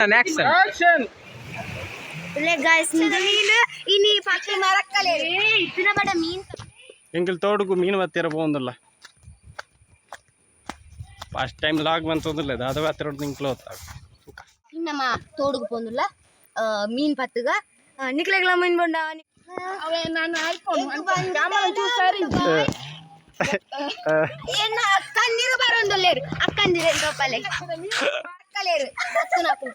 Action. Action. Guys, ಮೀನು ಇನಿ ಪಕ್ಷಿ ಮರಕ್ಕಲೆ ಇತ್ತಿನ ಬಡ ಮೀನ್. ಎಂಕಲ್ ತೋಡುಗು ಮೀನು ಬತ್ತೀರ ಪೋಂದುಲ್ಲ. First time log ಬಂತಂದಿಲ್ಲ, ದಾದ ಬತ್ತಿರ ನಿಂಕ್ಲು ಹೋಗ್ತಾವೆ. ನಮ್ಮ ತೋಡುಗು ಪೋಂದುಲ್ಲ ಮೀನ್ ಪತ್ತುಗ. ನಿಕ್ಲೆಗ್ಲ ಮೀನ್ ಬೊಂಡ. ಏನ ಕಣ್ಣೀರು ಬರೋಂದುಲ್ಲೇರು ಅಕ್ಕಂದಿರ ತೋಪಲೆ ಅಕ್ಕಲೇರು ಬತ್ತುನಕು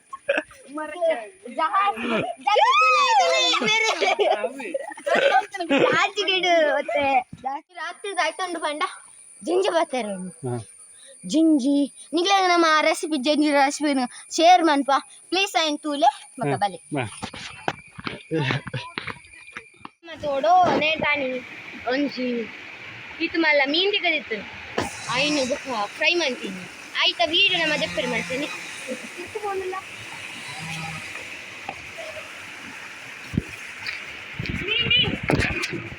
ರಾತ್ರಿ ರಾತ್ರಿ ಆಯ್ತುಂಡು ಪಂಡ ಜಿಂಜಿ ಬರ್ತಾರೆ. ಜಿಂಜಿ ನಿಗ್ಲಾಗ ನಮ್ಮ ರೆಸಿಪಿ, ಜಿಂಜಿ ರೆಸಿಪಿ ಶೇರ್ ಮನ್ಪ ಪ್ಲೀಸ್. ಐನ್ ತೂಲೆ ಮಕ್ಕ ಬಲೆ. ತೋಡೋ ನೇತಾನಿ ಒಂಜಿ ಇತ್ತು ಮಲ್ಲ ಮೀನ್ ತಿಕ್ಕದಿತ್ತು, ಐನು ಬುಕ್ಕ ಫ್ರೈ ಮಾಡ್ತೀನಿ. ಆಯ್ತಾ, ವೀಡಿಯೋ ನಮ್ಮ ದೆಪ್ಪರಿ ಮಾಡ್ತೀನಿ. ತಿರ್ಕು.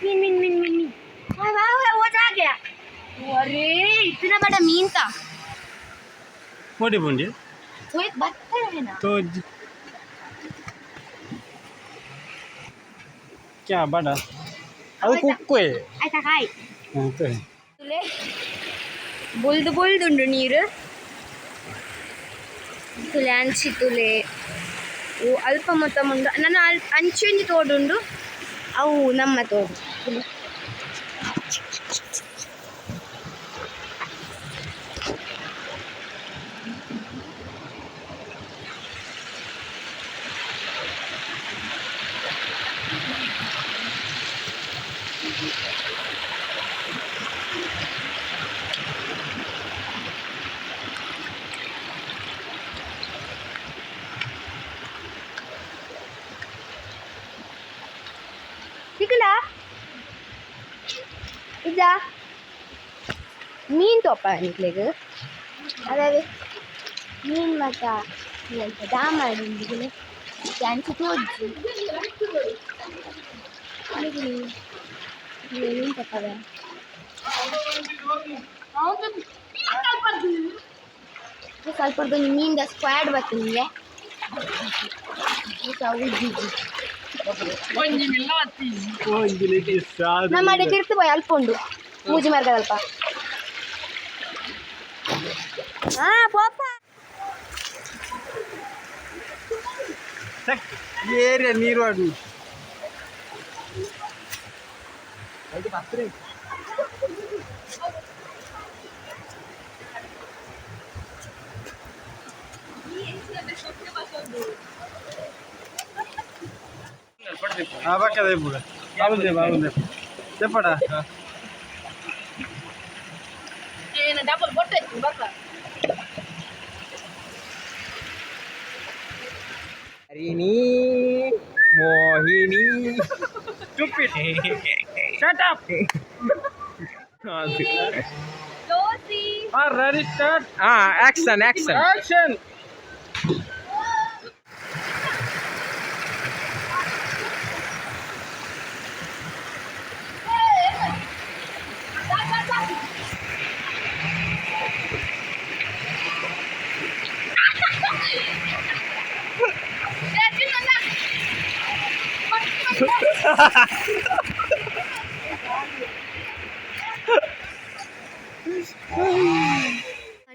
ಮೀನ್ ಮೀನ್ ಮೀನ್ ಮೀನ್ ಮೀನ್. वाह वाह वाह, वो जा गया. अरे, इतना बड़ा मीन था. ಪೋಡಿ ಪುಂಡಿ. वो एक बत्तर है ना. ತೋಜ್ ಕ್ಯಾ ಬಡ ಅದು ಕುಕ್ಕು. ಆಯ್ತಾ, ಕಾಯ್ ಬೊಲ್ದು ಬೊಲ್ದುಂಡು ನೀರು. ತುಲೆ ಅಂಚಿ ತುಲೆ. ಓ ಅಲ್ಪ ಮೊತ್ತ ಮುಂಡು ನನ್ನ ಅಲ್ ಅಂಚಿ ಒಂಜಿ ತೋಡುಂಡು. ಅವು ನಮ್ಮ ತೋಡು. ತುಲೆ. ತಿಕ್ಕಲ ಇದ್ದ ಮೀನ್ ತೋಪ ನಿಕ್ಲೆಗ್. ಅದಾವೆ ಮೀನ್ ಮತ ದಾಮಾಡಿ ಅಂಚಿ ತೋಜು ಮೀನ್ ತಪ್ಪವೆ. ಸ್ವಲ್ಪ ಮೀನ್ದ ಸ್ಕ್ವಾಡ್ ಬರ್ತದೆ. ಉಜ್ಜಿ. ನಮ್ಮ ಅಡೆ ತಿರ್ತು ಪೋಯ್ ಅಲ್ಪ ಉಂಡು ಮೂಜಿ ಮಾರ್ಗದ ಅಲ್ಪ. ಹಾ ಪೋಪ. ಏರಿಯಾ ನೀರು ಆಡು. ಆ ಬಕ್ಕದ ಇಪ್ಪುಡು ಬಾಬುಂದೆ ಬಾಬುಂದೆ చెప్పడా. ಡಬಲ್ ಬೊಟ್ಟೆ ಬಕ್ಕ. Harini Mohini. Stupid. Shut up. Ready, start. ಹಾ, action action. Action.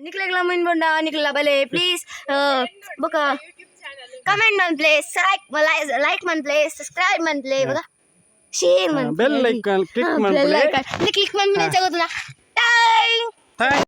ನಿಕ್ಲೆಗ್ಲ ಮೀನ್ ಬೊಂಡ ನಿಕ್ಲ ಬಲೆ ಪ್ಲೀಸ್. ಬೊಕ ಕಮೆಂಟ್ ಮನ್ಪ್ಲೆ, ಲೈಕ್ ಮನ್ಪ್ಲೆ, ಸಬ್ಸ್ಕ್ರೈಬ್ ಮನ್ಪ್ಲೆ, ಬೊಕ ಶೇರ್ ಮನ್ಪ್ಲೆ. Bell icon click bell ಮನ್ಪ್ಲೆ. Icon click ಮನ್ಪ್ಲೆ. ಚಗೋತುನ. ಟೈ. Thank.